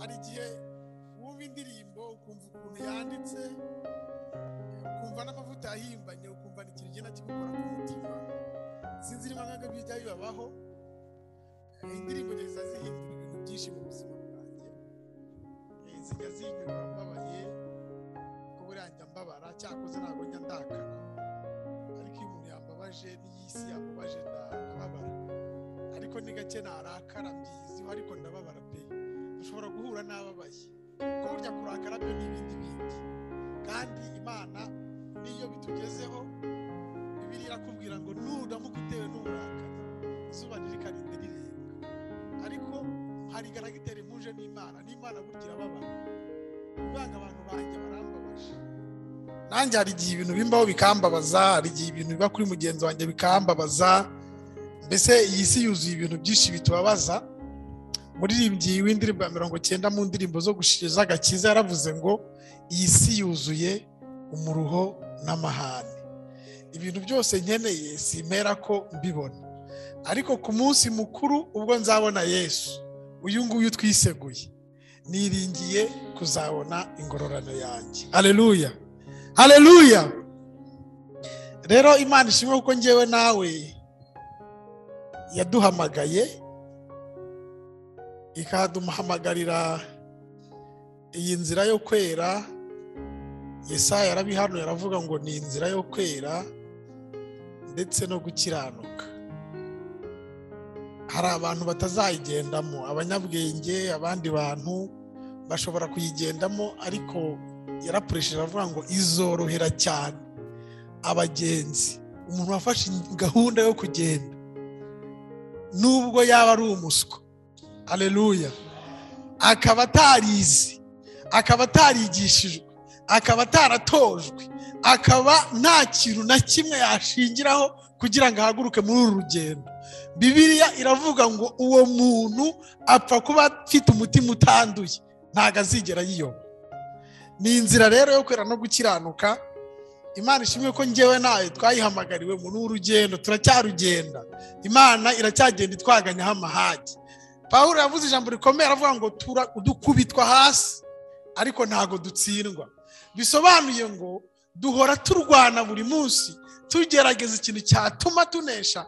Hari igihe wumva indirimbo ukumva ukuntu yanditse, ukumva n'amavuta yahimbanye, ukumva ni ikintu kigenda kigukora ku mutima. Sinzi niba mwebwe bijya bibabaho. Indirimbo ziza zihindura ibintu byinshi mu buzima bwanjye, zijya zinyura mbabaye, kuko buriya njya mbabara, cyakoze ntabwo njya ndakara, ariko iyo umuntu yambabaje n'iy'isi yambabaje ndababara, ariko ni gake narakara mbyiziho, ariko ndababara pe. Dushobora guhura n'ababaye, kuko burya kurakara byo ni ibindi bindi, kandi Imana niyo bitugezeho Bibiliya irakubwira ngo nuramuka utewe n'uburakari izuba ntirikarinda rirenga. Ariko hari karagiteri mpuje n'Imana, n'Imana burya irababara. Uvanga abantu banjye barambabaje, nanjye hari igihe ibintu bimbaho bikambabaza, hari igihe ibintu biba kuri mugenzi wanjye bikambabaza. Mbese iyi si yuzuye ibintu byinshi bitubabaza. Muririmbyi w'indirimbo ya 90 mu ndirimbo zo gushiriza agakiza yaravuze ngo iyi si yuzuye umuruho n'amahane, ibintu byose nkeneye simpera ko mbibona, ariko ku munsi mukuru ubwo nzabona Yesu uyu nguyu twiseguye, niringiye kuzabona ingororano yanjye. Haleluya, haleluya. Rero Imana ishimwe kuko njyewe nawe yaduhamagaye, ikaduhamagarira iyi nzira yo kwera. Yesaya yarabihanuye aravuga ngo ni inzira yo kwera ndetse no gukiranuka. Hari abantu batazayigendamo, abanyabwenge, abandi bantu bashobora kuyigendamo, ariko yarapuresheje avuga ngo izorohera cyane abagenzi. Umuntu wafashe gahunda yo kugenda nubwo yaba ari umuswa, haleluya, akaba atarizi, akaba atarigishijwe, akaba ataratojwe, akaba nta kintu na kimwe yashingiraho kugira ngo ahaguruke muri uru rugendo, Bibiliya iravuga ngo uwo muntu apfa kuba afite umutima utanduye, ntago azigera yiyoba. Ni inzira rero yo kwera no gukiranuka. Imana ishimwe ko njyewe nawe twayihamagariwe muri uru rugendo, turacyarugenda. Imana iracyagenda itwaganyaho amahagi. Pawulo yavuze ijambo rikomeye aravuga ngo dukubitwa hasi ariko ntago dutsindwa. Bisobanuye ngo duhora turwana buri munsi tugerageza ikintu cyatuma tunesha.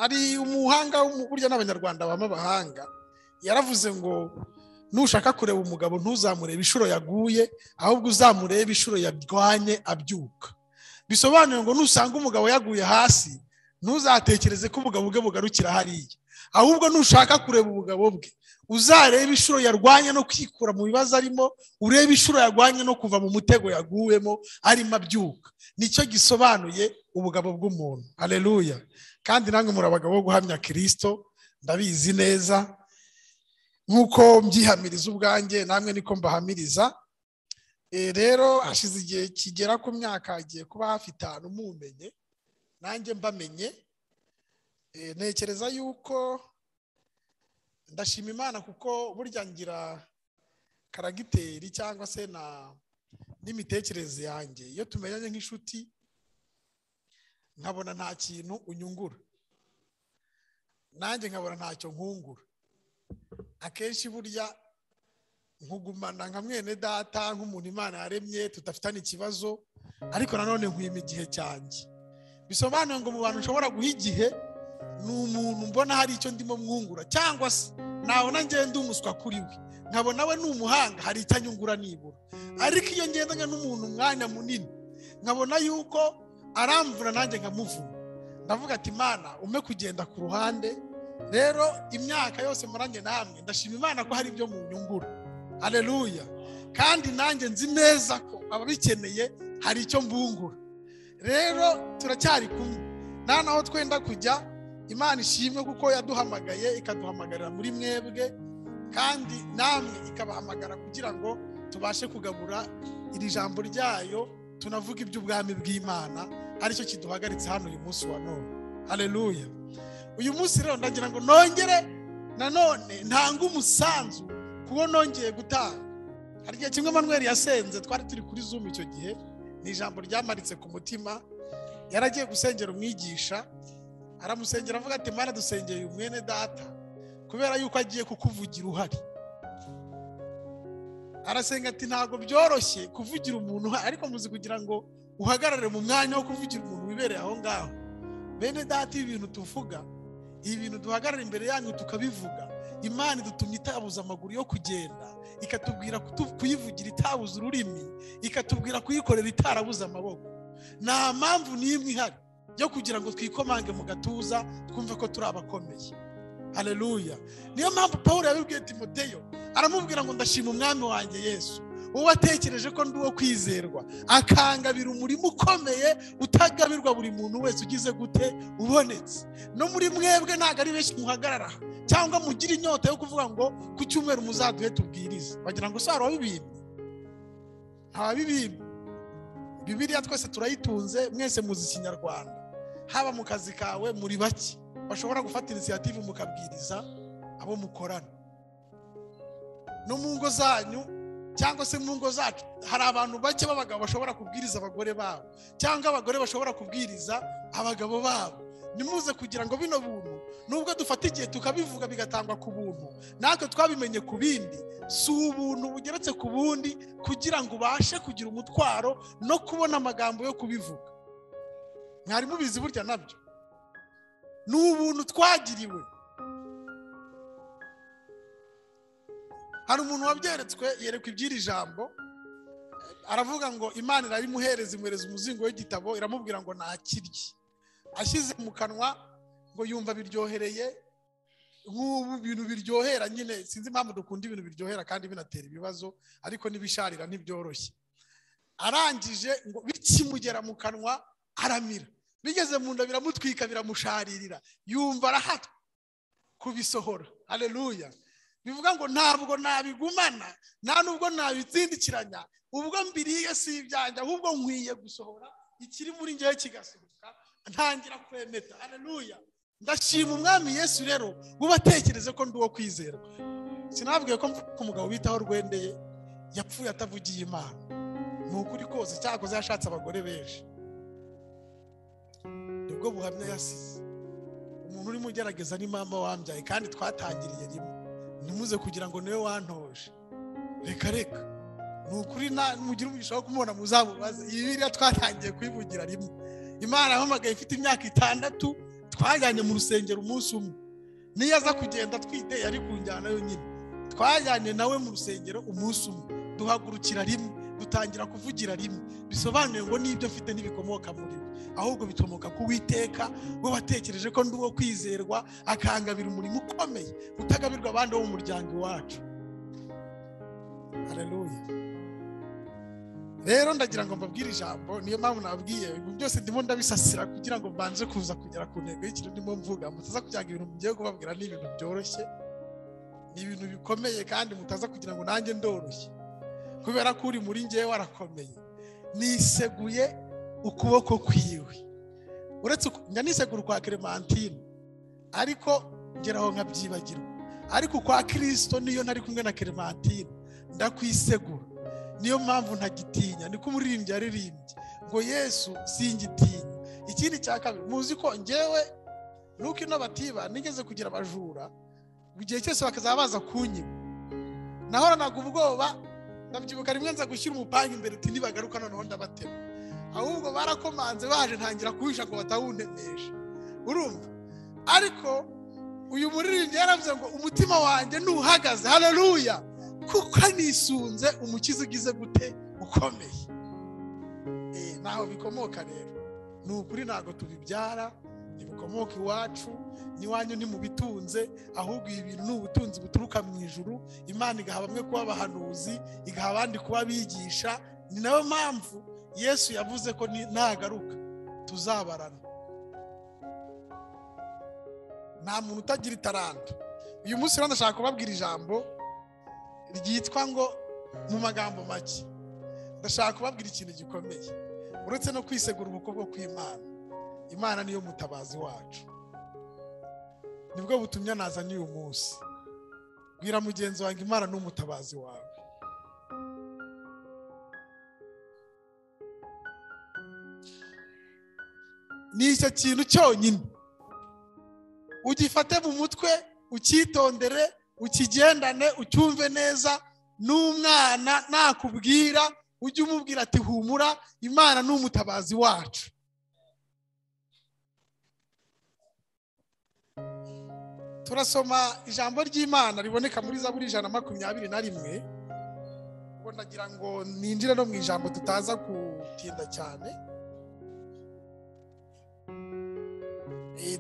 Ari umuhanga burya n'abanyarwanda b'amahanga yaravuze ngo nushaka kureba umugabo ntuzamurebe inshuro yaguye, ahubwo uzamurebe inshuro yarwanye abyuka. Bisobanuye ngo nusanga umugabo yaguye hasi ntuzatekereze ko ubugabo bwe bugarukira hariya, ahubwo nushaka kureba ubugabo bwe uzarebe inshuro yarwanye no kwikura mu bibazo arimo, urebe inshuro yarwanye no kuva mu mutego yaguwemo arimo abyuka. Nicyo gisobanuye ubugabo bw'umuntu. Haleluya. Kandi namwe muri abagabo bo guhamya Kristo, ndabizi neza nkuko mbyihamiriza ubwanjye, namwe niko mbahamiriza. Rero hashize igihe kigera ku myaka igiye kuba hafi 5 mumenye, nanjye mbamenye. Ntekereza yuko ndashima Imana kuko burya ngira karagiteri cyangwa se na n'imitekerereze yanjye. Iyo tumenyanye nk'inshuti nkabona nta kintu unyungura, nanjye nkabona ntacyo nkungura, akenshi burya nkugumana nka mwene data, nk'umuntu Imana yaremye tudafitanye ikibazo, ariko nanone nkwima igihe cyanjye. Bisobanuye ngo mu bantu nshobora guha igihe ni umuntu mbona hari icyo ndimo mwungura, cyangwa se nabona ngenda umuswa kuri we nkabona we ni umuhanga hari icyo anyungura nibura. Ariko iyo ngendanye n'umuntu umwanya munini nkabona yuko aramvura nanjye nkamuvuna, ndavuga ati Imana ume kugenda ku ruhande. Rero imyaka yose muranye namwe ndashima Imana ko hari ibyo munyungura. Haleluya. Kandi nanjye nzi neza ko ababikeneye hari icyo mbungura. Rero turacyari kumwe, nta naho twenda kujya. Imana ishimwe kuko yaduhamagaye ikaduhamagarira muri mwebwe, kandi namwe ikabahamagara kugira ngo tubashe kugabura iri jambo ryayo, tunavuga iby'ubwami bw'Imana, aricyo kiduhagaritse hano uyu munsi wa none. Haleluya. Uyu munsi rero ndagira ngo nongere nanone ntanga umusanzu kuko nongeye gutanga. Hari igihe kimwe Manuel yasenze, twari turi kuri Zoom icyo gihe, ni ijambo ryamaritse ku mutima. Yaragiye gusengera umwigisha, aramusengera avuga ati Mana dusengeye uyu mwene data kubera yuko agiye kukuvugira uhari. Arasenga ati ntabwo byoroshye kuvugira umuntu, ariko muzi kugira ngo uhagarare mu mwanya wo kuvugira umuntu wibereye aho ngaho. Bene data, ibintu tuvuga, ibintu duhagarara imbere yanyu tukabivuga, Imana idutumye itabuza amaguru yo kugenda, ikatubwira kuyivugira itabuza ururimi, ikatubwira kuyikorera itarabuza amaboko. Nta mpamvu n'imwe ihari yo kugira ngo twikomange mu gatuza twumve ko turi abakomeye. Haleluya. Niyo mpamvu Pawulo yabibwiye Timoteyo, aramubwira ngo ndashima umwami wanjye Yesu, uwo atekereje ko ndi uwo kwizerwa, akangabira umurimo ukomeye utagabirwa buri muntu wese ugize gute ubonetse. No muri mwebwe ntabwo ari benshi muhagarara cyangwa mugira inyota yo kuvuga ngo ku cyumweru muzaduhe tubwirize. Bagira ngo saro wabibimye, ntabibimye. Bibiliya twese turayitunze, mwese muzi Ikinyarwanda. Haba mu kazi kawe muri bake bashobora gufata initiative mukabwiriza abo mukorana. No mu ngo zanyu cyangwa se mu ngo zacu hari abantu bake b'abagabo bashobora kubwiriza abagore babo, cyangwa abagore bashobora kubwiriza abagabo babo. Nimuze kugira ngo bino buntu nubwo dufata igihe tukabivuga bigatangwa ku buntu, natwe twabimenye ku bindi, si ubuntu bugeretse ku bundi kugira ngo ubashe kugira umutwaro no kubona amagambo yo kubivuga. Mwari mubizi burya nabyo ni ubuntu twagiriwe. Hari umuntu wabyeretswe yerekwa iby'iri jambo, aravuga ngo Imana irarimuhereza, imwereza umuzingo w'igitabo, iramubwira ngo ntakirye. Ashyize mu kanwa ngo yumva biryohereye, nk'ubu bintu biryohera nyine, sinzi impamvu dukunda ibintu biryohera kandi binatera ibibazo, ariko n'ibisharira ntibyoroshye. Arangije ngo bikimugera mu kanwa aramira, bigeze mu nda biramutwika, biramusharirira, yumva arahatwa kubisohora. Haleluya. Bivuga ngo ntabwo nabigumana, nta nubwo nabitsindikiranya, ubwo mbiriye si ibyanjye, ahubwo nkwiye gusohora ikiri muri njyewe kigasohoka, ntangira kwemeta. Haleluya. Ndashima umwami Yesu rero ubatekereze ko ndi uwo kwizerwa. Sinabwiye ko umugabo bitaho rwendeye yapfuye atavugiye Imana. Ni ukuri kose, cyakoze yashatse abagore benshi. Nibwo buhamya yasize. Umuntu urimo ugerageza ni mama wambyaye, kandi twatangiriye rimwe. Nimuze kugira ngo niwe wantoje. Reka reka. Ni ukuri mugira umugisha wo kumubona muzamubaze. Iyi Bibiliya twatangiye kuyivugira rimwe. Imana yahamagaye ifite imyaka 6, twajyanye mu rusengero umunsi umwe. Niyo aza kugenda twite yari kunjyana yonyine. Twajyanye nawe mu rusengero umunsi umwe, duhagurukira rimwe, dutangira kuvugira rimwe. Bisobanuye ngo n'ibyo mfite ntibikomoka muri we, ahubwo bikomoka ku Uwiteka, we watekereje ko ndi uwo kwizerwa, akangabira umurimo ukomeye utagabirwa abandi bo mu muryango iwacu. Haleluya. Rero ndagira ngo mbabwire ijambo, niyo mpamvu nababwiye ibintu byose ndimo ndabisasira kugira ngo mbanze kuza kugera ku ntego y'ikintu ndimo mvuga. Mutaza kugira ngo ibintu mugiye kubabwira ni ibintu byoroshye, ni ibintu bikomeye, kandi mutaza kugira ngo nanjye ndoroshye, kubera ko uri muri njyewe warakomeye. Niseguye ukuboko kwiwe. Uretse njya nisegura kwa Clementine, ariko ngeraho nkabyibagirwa, ariko kwa Kristo niyo ntari kumwe na Clementine ndakwisegura. Niyo mpamvu ntagitinya. Niko umuririmbyi yaririmbye ngo Yesu singitinya. Ikindi cya kabiri, muzi ko njyewe nuko ino batiba nigeze kugira abajura, igihe cyose bakazaba baza kunyiba, nahoranaga ubwoba. Ndabyibuka rimwe nza gushyira umupanga imbere uti nibagaruka noneho ndabatema, ahubwo barakomanze baje ntangira kuhisha ngo batawuntemesha. Urumva? Ariko uyu muririmbyi yaravuze ngo umutima wanjye ntuhagaze. Haleluya. Kuko nisunze umukiza ugize gute ukomeye. Naho bikomoka rero. Ni ukuri ntabwo tubibyara, ntibikomoka iwacu, n'iwanyu ntimubitunze, ahubwo ibi bintu ni ubutunzi buturuka mu ijuru. Imana igaha bamwe kuba abahanuzi, igaha abandi kuba abigisha. Ni nayo mpamvu Yesu yavuze ko nagaruka tuzabarana. Nta muntu utagira itaranto. Uyu munsi rero ndashaka kubabwira ijambo ryitwa ngo, mu magambo make, ndashaka kubabwira ikintu gikomeye. Uretse no kwisegura ubukobwa kw'Imana, Imana niyo mutabazi wacu. Nibwo butumya nazanye uyu munsi. Bwira mugenzi wanjye, Imana ni umutabazi wawe. Ni icyo kintu cyonyine ugifate mu mutwe, ukitondere, ukigendane, ucyumve neza. N'umwana nakubwira ujye umubwira ati humura, Imana ni umutabazi wacu. Turasoma ijambo ry'Imana riboneka muri Zaburi 121. Ubwo ndagira ngo ninjire no mu ijambo tutaza gutinda cyane.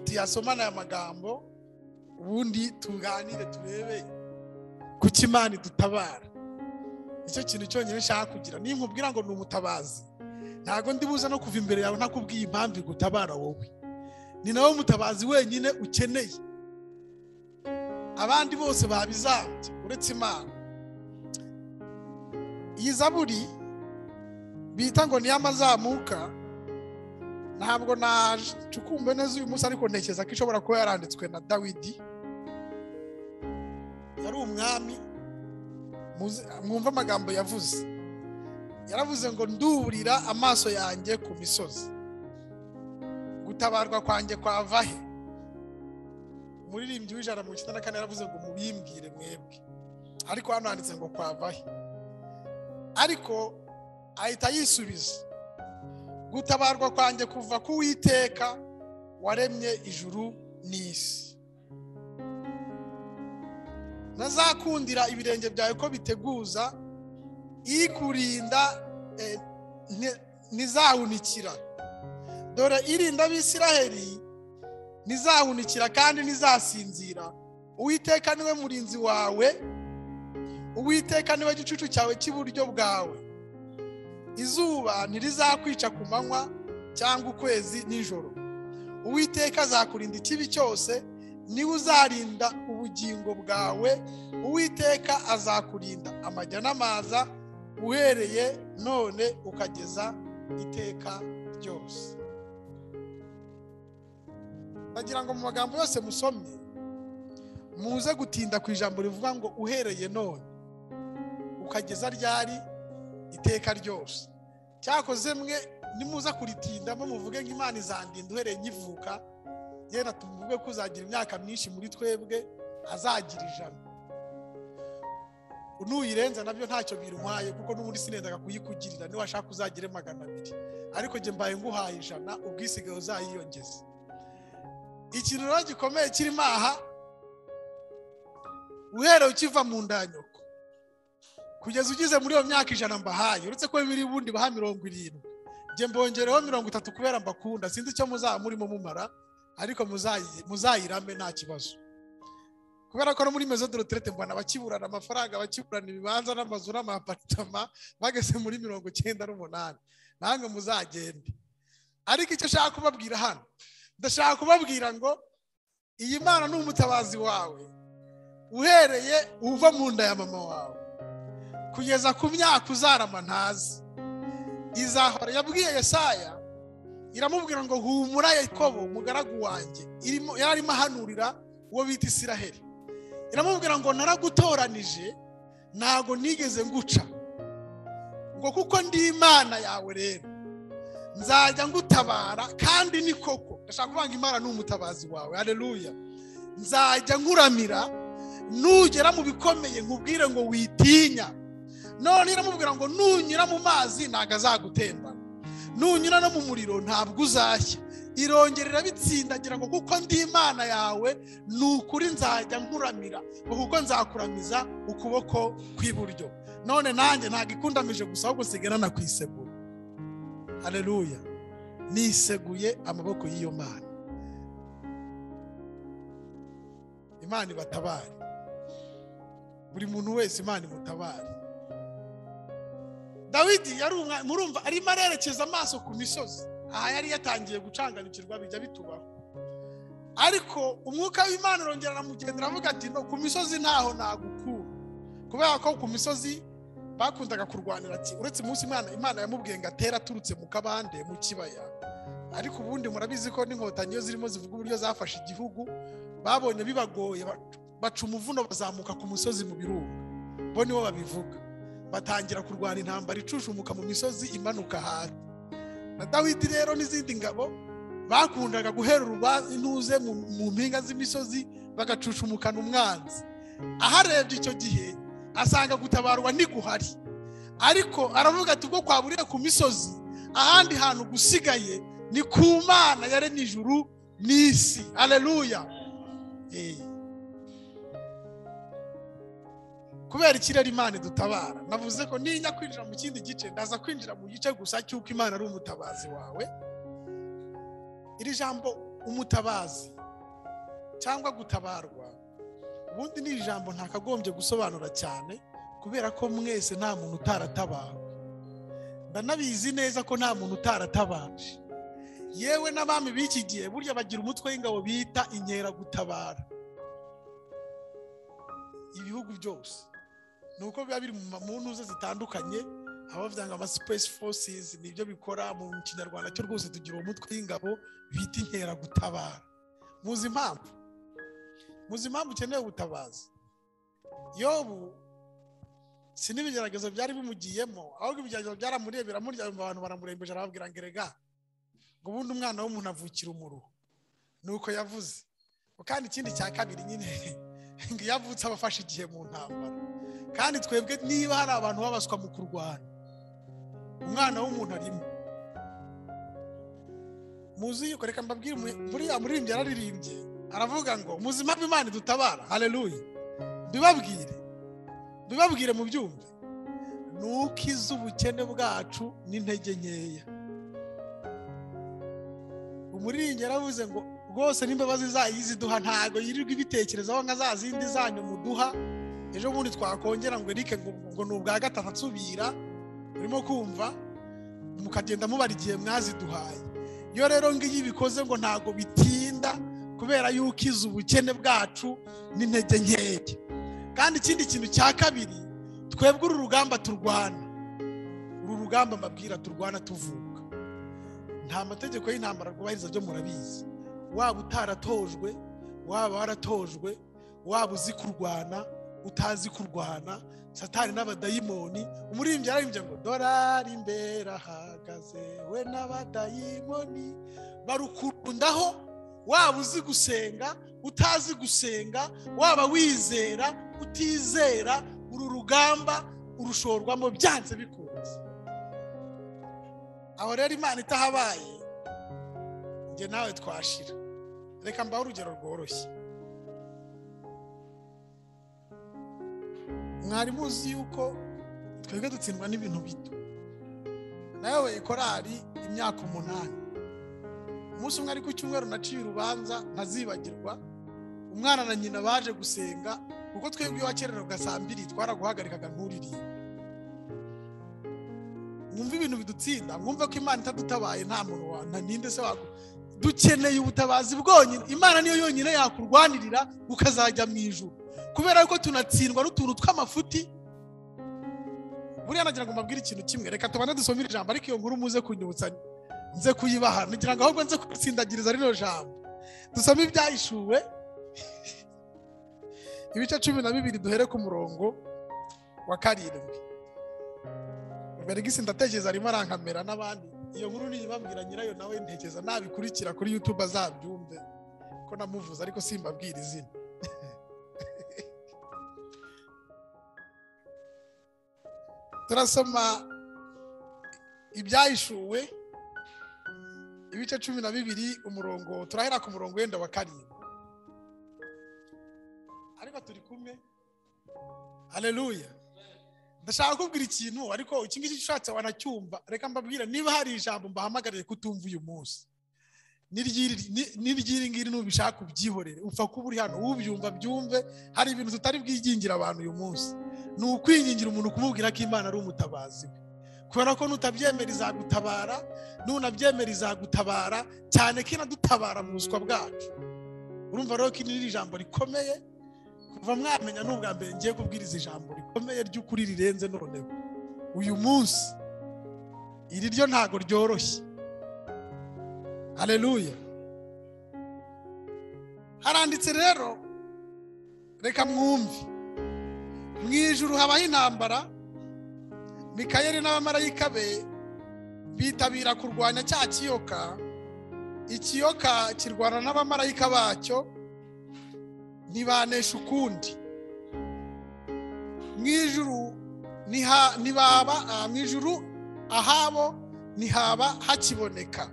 Tuyasomana aya magambo ubundi tuganire turebe kuki Imana idutabara. Nicyo kintu cyonyine nshaka kugira. Ninkubwira ngo ni umutabazi, ntago ndibuza no kuva imbere yawe ntakubwiye impamvu igutabara wowe. Ni nawe mutabazi wenyine ukeneye. Abandi bose babizambye uretse Imana. Iyi zaburi bita ngo ni y'amazamuka, ntabwo nacukumbe neza uyu munsi, ariko ntekereza ko ishobora kuba yaranditswe na Dawidi. Yari umwami. Mwumva amagambo yavuze. Yaravuze ngo nduburira amaso yanjye ku misozi, gutabarwa kwanjye kwava he? Umuririmbyi w'194 yaravuze ngo mubimbwire mwebwe, ariko hano handitse ngo kwava he? Ariko ahita yisubiza, gutabarwa kwanjye kuva ku Uwiteka waremye ijuru n'isi. Nazakundira ibirenge byawe ko biteguza, ikurinda ntizahunikira. Dore irinda ab'Isiraheli ntizahunikira kandi ntizasinzira. Uwiteka niwe murinzi wawe, Uwiteka niwe gicucu cyawe cy'iburyo bwawe. Izuba ntirizakwica ku manywa cyangwa ukwezi nijoro. Uwiteka azakurinda ikibi cyose, niwe uzarinda ubugingo bwawe. Uwiteka azakurinda amajya n'amaza, uhereye none ukageza iteka ryose. Ndagira ngo mu magambo yose musomye muze gutinda ku ijambo rivuga ngo uhereye none ukageza ryari? Iteka ryose. Cyakoze mwe nimuza kuritindamo muvuge nk'Imana izandinda uhereye nkivuka, yenda tumuvuge ko uzagira imyaka myinshi muri twebwe azagira 100. Nuyirenza nabyo ntacyo birwaye, kuko n'ubundi sinendaga kuyikugirira, niba washaka uzagire 200, ariko njye mbaye nguhaye 100, ubwisigaye uzayiyongeza. Ikintu rero gikomeye kirimo aha, uhereye ukiva mu nda ya nyoko kugeza ugize muri iyo myaka 100 mbahaye, uretse ko bibiri bundi baha 70, njye mbongereho 30 kubera mbakunda. Sinzi icyo muzaba murimo mumara, ariko muzayirame nta kibazo. Kubera ko no muri maison de retraite mbona abakiburana amafaranga, abakiburana ibibanza n'amazu n'amapartama bageze muri 98, nange muzagende. Ariko icyo nshaka kubabwira hano, ndashaka kubabwira ngo iyi Mana ni umutabazi wawe, uhereye uva mu nda ya mama wawe kugeza ku myaka uzarama ntazi. Izahora. Yabwiye Yesaya, iramubwira ngo humura Yakobo mugaragu wanjye. Yarimo ahanurira uwo bita Isiraheli. Iramubwira ngo naragutoranije, ntago nigeze nguca, ngo kuko ndi Imana yawe rero nzajya ngutabara, kandi ni koko. Ndashaka kuvuga ngo Imana ni umutabazi wawe. Haleluya. Nzajya nkuramira, nugera mu bikomeye nkubwire ngo witinya. None iramubwira ngo nunyura mu mazi ntago azagutembana, nunyura no mu muriro ntabwo uzashya. Irongerera bitsindagira ngo kuko ndi Imana yawe, ni ukuri nzajya nkuramira, ngo kuko nzakuramiza ukuboko kw'iburyo. None nanjye ntago ikundamije gusa, ahubwo sigara nakwisegura. Haleluya. Niseguye amaboko y'iyo Mana. Imana ibatabare. Buri muntu wese Imana imutabare. Dawidi yari murumva arimo arerekeza amaso ku misozi. Aha yari yatangiye gucanganukirwa, bijya bitubaho. Ariko umwuka w'Imana urongera aramugendera avuga ati no ku misozi ntaho nagukura. Kubera ko ku misozi bakundaga kurwanira, ati uretse umunsi Imana yamubwiye ngo atera aturutse mu kabande mu kibaya. Ariko ubundi murabizi ko n'inkotanyi iyo zirimo zivuga uburyo zafashe igihugu, babonye bibagoye baca umuvuno bazamuka ku musozi mu birunga. Bo nibo babivuga. Batangira kurwana intambara icucumuka mu misozi imanuka hasi. Na Dawidi rero n'izindi ngabo bakundaga guhera intuze mu mpinga z'imisozi bagacucumukana umwanzi. Aharebye icyo gihe Asanga gutabarwa ntiguhari, ariko aravuga ati ubwo kwaburiye ku misozi, ahandi hantu gusigaye ni ku Mana yaremye ijuru n'isi. Haleluya. Kubera ikirere Imana idutabara, navuze ko ninya kwinjira mu kindi gice, ndaza kwinjira mu gice gusa cy'uko Imana ari umutabazi wawe. Iri jambo umutabazi cyangwa gutabarwa, ubundi ni ijambo ntakagombye gusobanura cyane, kubera ko mwese nta muntu utaratabawe. Ndanabizi neza ko nta muntu utaratabaje. Yewe n'abami b'iki gihe burya bagira umutwe w'ingabo bita inkeragutabara. Ibihugu byose nuko biba biri mu ntuze zitandukanye, abavuga ama space forces nibyo bikora. Mu Kinyarwanda cyo rwose tugira umutwe w'ingabo bita inkeragutabara. Muzi impamvu? Muzi impamvu ukeneye ubutabazi? Yobu si n'ibigeragezo byari bimugiyemo, ahubwo ibigeragezo byaramuriye biramurya, abantu baramurembeje, arababwira ngo erega ngo ubundi umwana w'umuntu avukira umuruho. Nuko yavuze. Kandi ikindi cya kabiri nyine, ngo iyo avutse aba afashe igihe mu ntambara. Kandi twebwe niba hari abantu babaswa mu kurwana, umwana w'umuntu arimo. Muzi yuko, reka mbabwire, buriya muririmbyi yararirimbye aravuga ngo muzi impamvu Imana idutabara. Haleluya. Mbibabwire mu byumve, nuko izi ubukene bwacu n'intege nkeya. Umuririmbyi yaravuze ngo rwose n'imbabazi zayo iziduha ntago yirirwa ibitekerezaho nka za zindi zanyu muduha. Ejo bundi twakongera ngo Eric ngo ni ubwa gatatu ansubira, urimo kumva, mukagenda mubara igihe mwaziduhaye. Iyo rero ngiyi ibikoze ngo ntago bitinda, kubera yuko izi ubukene bwacu n'intege nkeya. Kandi ikindi kintu cya kabiri, twebwe uru rugamba turwana, uru rugamba mbabwira turwana tuvuka, nta mategeko y'intambara rwubahiriza, byo murabizi. Waba utaratojwe, waba waratojwe, waba uzi kurwana, utazi kurwana, Satani n'abadayimoni. Umuririmbyi yararimbye ngo dorari imbere ahagaze we n'abadayimoni barukundaho. Waba uzi gusenga, utazi gusenga, waba wizera, utizera, uru rugamba urushorwamo byanze bikunze. Aho rero Imana itahabaye, njye nawe twashira. Reka mbahe urugero rworoshye. Mwari muzi yuko twebwe dutsindwa n'ibintu bito. Nawe korali imyaka 8, umunsi umwe ari ku cyumweru naciye urubanza ntazibagirwa, umwana na nyina baje gusenga, kuko twebwe iyo wakererwaga saa 2 twaraguhagarikaga nturirimbe. Mwumve ibintu bidutsinda, mwumve ko Imana itadutabaye nta muntu wa ninde se wako. Dukeneye ubutabazi bwonyine. Imana niyo yonyine yakurwanirira ukazajya mu ijuru. Kubera yuko tunatsindwa n'utuntu tw'amafuti. Buriya nagira ngo mbabwire ikintu kimwe, reka tubanze dusomere ijambo, ariko iyo nkuru muze kunyibutsa nze kuyibaha, ngira ngo ahubwo nze kutsindagiriza rino jambo. Dusome ibyahishuwe ibice 12 duhere ku murongo wa 7. Berigisi ndatekereza arimo arankamera n'abandi. Iyo nkuru niyibabwira nyirayo nawe ntekereza nabikurikira kuri YouTube azabyumve ko namuvuze, ariko simbabwira izina. Turasoma ibyahishuwe ibice 12 umurongo, turahera ku murongo wenda wa 7. Ariko turi kumwe. Haleluya. Ndashaka kubwira ikintu, ariko iki ngiki ushatse wanacyumva. Reka mbabwira, niba hari ijambo mbahamagariye kutumva uyu munsi, n'iryiri ngiri nubishaka ubyihorere, upfa kuba uri hano ubyumva byumve. Hari ibintu tutari bwigingira abantu uyu munsi, ni ukwingingira umuntu kumubwira ko Imana ari umutabazi we. Kubera ko nutabyemera izagutabara, nunabyemera izagutabara, cyane ko inadutabara mu buswa bwacu. Urumva rero ko iri jambo rikomeye. Kuva mwamenya n'ubwa mbere ngiye kubwiriza ijambo rikomeye ry'ukuri rirenze noneho uyu munsi. Iri ryo ntago ryoroshye. Haleluya. Haranditse rero, reka mwumve. Mu ijuru habaho intambara, Mikayeli n'abamarayika be bitabira kurwanya cya kiyoka. Ikiyoka kirwana n'abamarayika bacyo, ntibanesha ukundi. Mu ijuru ntibaba, mu ijuru ahabo ntihaba hakiboneka.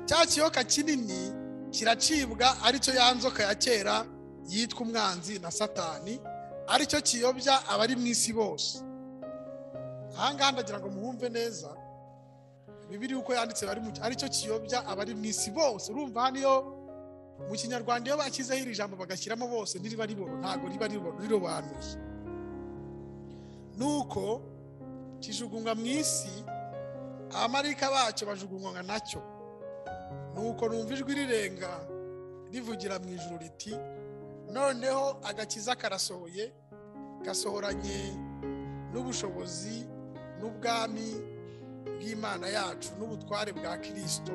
Cya kiyoka kinini kiracibwa, aricyo ya nzoka ya kera yitwa umwanzi na Satani, aricyo kiyobya abari mu isi bose. Aha ngaha ndagira ngo muhumve neza Bibiliya uko yanditse, bari mu aricyo kiyobya abari mu isi bose. Urumva hano iyo mu Kinyarwanda iyo bashyizeho iri jambo bagashyiramo bose, ntiriba riboro, ntabwo riba rirobanuye. Nuko kijugunywa mu isi, abamarayika bacyo bajugunywa nacyo. Nuko numva ijwi rirenga rivugira mu ijuru riti: noneho agakiza karasohoye, gasohoranye n'ubushobozi n'ubwami bw'Imana yacu n'ubutware bwa Kristo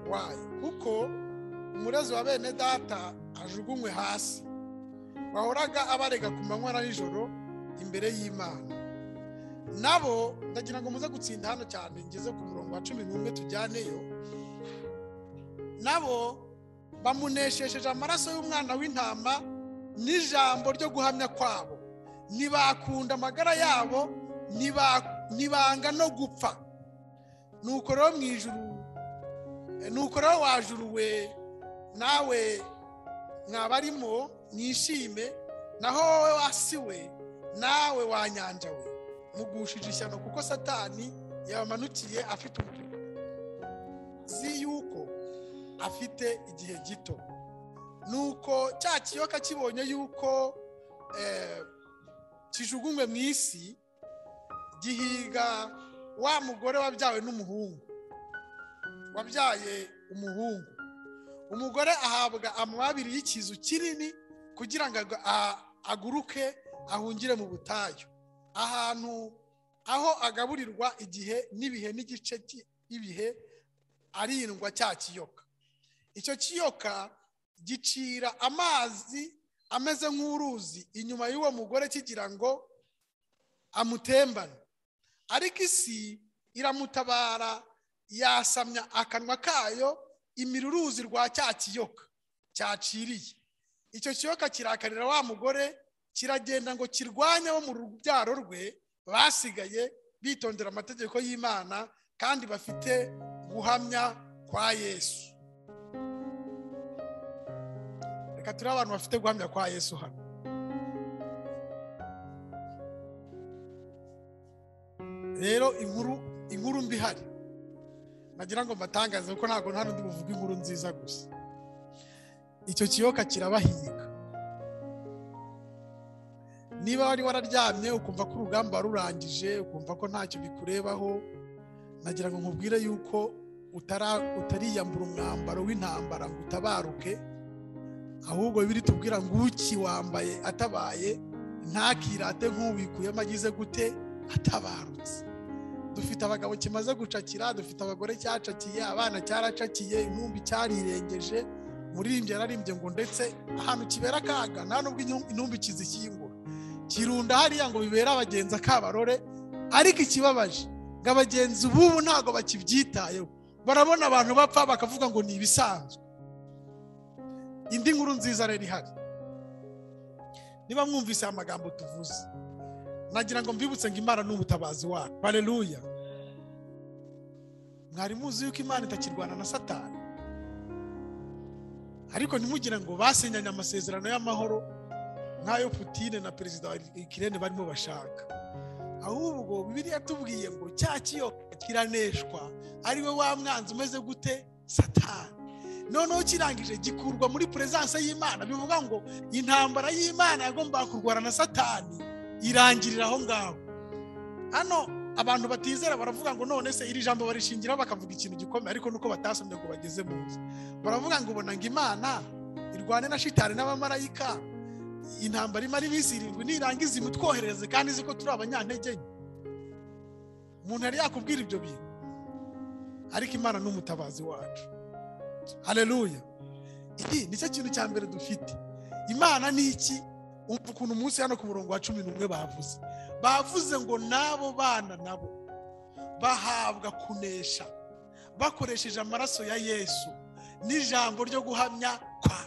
wayo, kuko umurezi wa bene data ajugunywe hasi, wahoraga abarega ku manywa na nijoro imbere y'Imana. Nabo ndagira ngo muze gutsinda hano cyane, ngeze ku murongo wa 11 tujyaneyo. Nabo bamuneshesheje amaraso y'umwana w'intama n'ijambo ryo guhamya kwabo, ntibakunda amagara yabo, ntibanga no gupfa. Nuko rero mu ijuru, nuko rero wajuruwe nawe mwabarimo mwishime, naho wowe wasiwe nawe wanyanja we mugushije ishyano, kuko Satani yabamanukiye afite umuriro, zi yuko afite igihe gito. Nuko cya kiyoka kibonye yuko kijugunywe mu isi, gihiga wa mugore wabyawe n'umuhungu, wabyaye umuhungu. Umugore ahabwa amababiri y'ikizu kinini kugira ngo aguruke ahungire mu butayu, ahantu aho agaburirwa igihe n'ibihe n'igice cy'ibihe arindwa cya kiyoka. Icyo kiyoka gicira amazi ameze nk'uruzi inyuma y'uwo mugore kigira ngo amutembane, ariko isi iramutabara, yasamya akanwa kayo imira uruzi rwa cya kiyoka cyaciriye. Icyo kiyoka kirakarira wa mugore, kiragenda ngo kirwanye bo mu rubyaro rwe basigaye bitondera amategeko y'Imana kandi bafite guhamya kwa Yesu. Reka turi abantu bafite guhamya kwa Yesu hano. Rero inkuru mbi ihari nagira ngo mbatangaze, kuko ntabwo hano ndi buvuge inkuru nziza gusa. Icyo kiyoka kirabahiga. Niba wari wararyamye ukumva ko urugamba rurangije, ukumva ko ntacyo bikurebaho, nagira ngo nkubwire yuko utariyambura umwambaro w'intambara ngo utabaruke, ahubwo Bibiliya itubwira ngo ukiwambaye atabaye ntakirate nk'uwikuyemo agize gute atabarutse. Dufite abagabo kimaze gucakira, dufite abagore cyacakiye, abana cyaracakiye, intumbi cyarirengeje. Muririmbyi yararimbye ngo ndetse ahantu kibera akaga nta nubwo intumbi kizishyingura, kirunda hariya ngo bibera abagenzi akabarore. Ariko ikibabaje ngo abagenzi ubu ntabwo bakibyitayeho, barabona abantu bapfa bakavuga ngo ni ibisanzwe. Indi nkuru nziza rero ihari, niba mwumvise amagambo tuvuze, nagira ngo mbibutse ngo Imana ni umutabazi wacu. Haleluya. Mwari muzi yuko Imana itakirwana na Satani, ariko ntimugire ngo basinyanye amasezerano y'amahoro nk'ayo Putine na perezida wa Ukraine barimo bashaka. Ahubwo Bibiliya yatubwiye ngo cya kiyoka kiraneshwa, ari we wa mwanzi umeze gute? Satani. Noneho kirangije gikurwa muri presence y'Imana, bivuga ngo intambara y'Imana yagombaga kurwana na Satani irangirira aho ngaho. Hano abantu batizera baravuga ngo none se iri jambo barishingiraho bakavuga ikintu gikomeye, ariko nuko batasomye ngo bageze munsi. Baravuga ngo ubona ngo Imana irwane na shitani n'abamarayika, intambara imara iminsi 7 nirangiza imutwohereze kandi izi ko turi abanyantege nke. Umuntu yari yakubwira ibyo bintu, ariko Imana ni umutabazi wacu. Haleluya. Iki nicyo kintu cya mbere dufite. Imana ni iki? Umva ukuntu umunsi hano ku murongo wa 11 bavuze ngo nabo bana nabo bahabwa kunesha bakoresheje amaraso ya Yesu n'ijambo ryo guhamya kwa.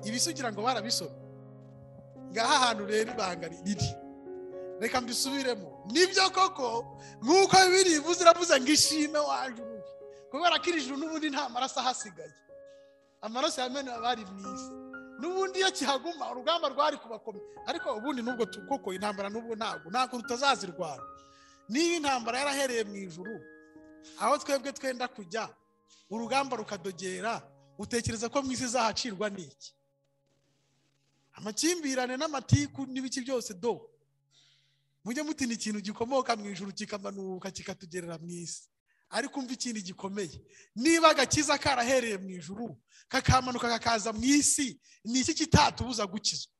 Ibisugira ngo barabisoma Ngaha ahantu rero ibanga riri, reka mbisubiremo. Nibyo koko nk'uko Bibiliya ivuze, iravuze ngo ishime waje urubi, kubera ko iri juru n'ubundi nta maraso ahasigaye, amaraso yamenwe abari mu isi. N'ubundi iyo kihaguma urugamba rwari kubakomeye. Ariko ubundi nubwo koko intambara n'ubwo ntabwo tutazazirwana. Niba intambara yarahereye mu ijuru, aho twebwe twenda kujya urugamba rukadogera, utekereza ko mu isi izahacirwa n'iki? Amakimbirane n'amatiku n'ibiki byose do. Mujye mutina ikintu gikomoka mu ijuru kikamanuka kikatugerera mu isi. Ariko umva ikindi gikomeye, niba agakiza karahereye mu ijuru kakamanuka kakaza mu isi, ni iki kitatubuza gukizwa?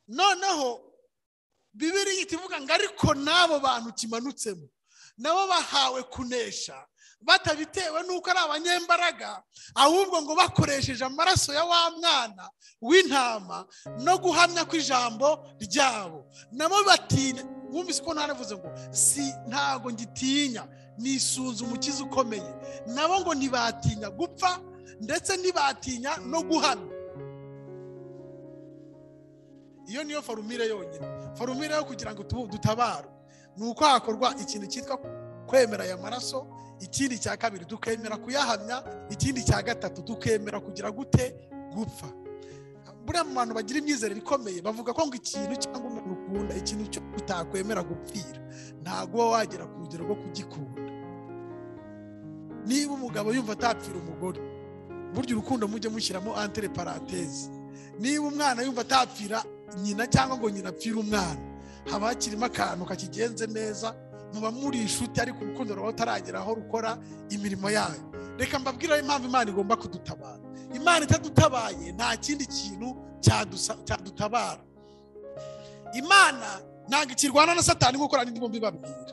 Noneho Bibiliya ivuga ngo ariko n'abo bantu kimanutsemo nabo bahawe kunesha, batabitewe nuko ari abanyembaraga, ahubwo ngo bakoresheje amaraso ya wa mwana w'intama no guhamya kw'ijambo ryabo. Nabo batinya. Wumvise ko ntaravuze ngo si ntago ngitinya, nisunze umukiza ukomeye. Nabo ngo ntibatinya gupfa, ndetse ntibatinya no guhamya. Iyo niyo forumire yonyine, forumire yo kugira ngo dutabarwe ni uko hakorwa ikintu cyitwa kwemera aya maraso, ikindi cya kabiri tukemera kuyahamya, ikindi cya gatatu tukemera kugira gute? Gupfa. Buriya mu bantu bagira imyizerere ikomeye bavuga ko ngo ikintu cyangwa umuntu ukunda, ikintu cyo utakwemera gupfira, ntabwo uba wagera ku rugero rwo kugikunda. Niba umugabo yumva atapfira umugore, burya urukundo mujye mushyiramo entre parenthèse. Niba umwana yumva atapfira nyina cyangwa ngo nyina apfire umwana, haba hakirimo akantu kakigenze neza, muba muri inshuti ariko urukundo rwawe utaragera aho rukora imirimo yayo. Reka mbabwire impamvu Imana igomba kudutabara. Imana itadutabaye nta kindi kintu cyadutabara. Imana ntabwo ikirwana na Satani nk'uko nari ndimo mbibabwira,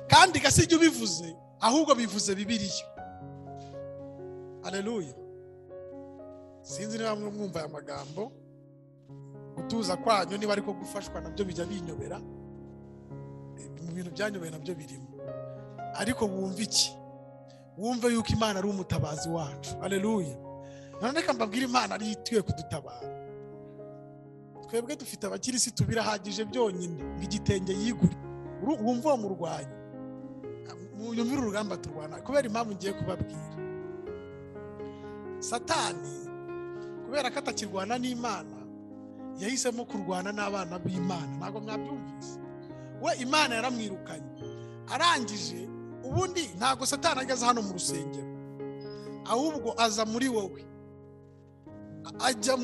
kandi gasijya ubivuze, ahubwo bivuze Bibiliya. Haleluya. Sinzi niba mwumva aya magambo. Gutuza kwanyu niba ariko gufashwa nabyo bijya binyobera, mu bintu byanyobeye nabyo birimo. Ariko wumva iki? Wumve yuko Imana ari umutabazi wacu. Haleluya. None reka mbabwire, Imana ari ituye kudutabara. Twebwe dufite abakirisitu birahagije byonyine ngo igitenge yigure. Wumva uwo murwanyi, yumvira urugamba turwana. Kubera impamvu ngiye kubabwira, Satani kubera ko atakirwana n'Imana, yahisemo kurwana n'abana b'Imana. Ntabwo mwabyumvise? We Imana yaramwirukanye arangije. Ubundi ntabwo Satani ageze hano mu rusengero, ahubwo aza muri wowe, ajya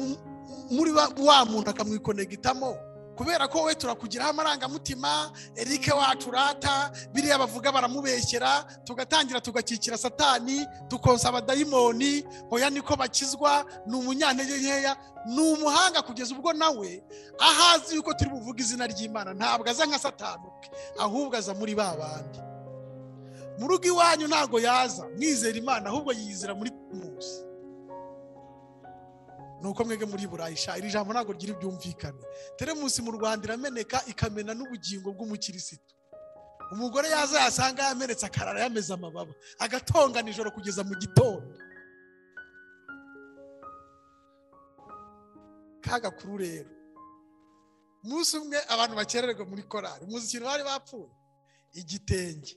muri wa muntu akamwikonegitamo. Kubera ko we turakugiraho amarangamutima, Eric wacu rata biriya bavuga baramubeshyera, tugatangira tugakikira Satani, tukonsa abadayimoni, hoya niko bakizwa, ni umunyantege nkeya, ni umuhanga, kugeza ubwo nawe ahazi yuko turi buvuga izina ry'Imana. Ntabwo aza nka Satani, ahubwo aza muri ba bandi mu rugo iwanyu. Ntabwo yaza mwizera Imana, ahubwo yizera muri musi. Nuko mwege muri Burayisha iri jambo ntabwo ryiri byumvikane. Teremusi mu Rwanda irameneka ikamena n'ubugingo bw'umukirisitu. Umugore yaza yasanga yamenetse akarara yameze amababa, agatongana ijoro kugeza mu gitondo. Kagakuru rero, umunsi umwe abantu bakererwa muri korari, muzi ikintu bari bapfuye? Igitenge.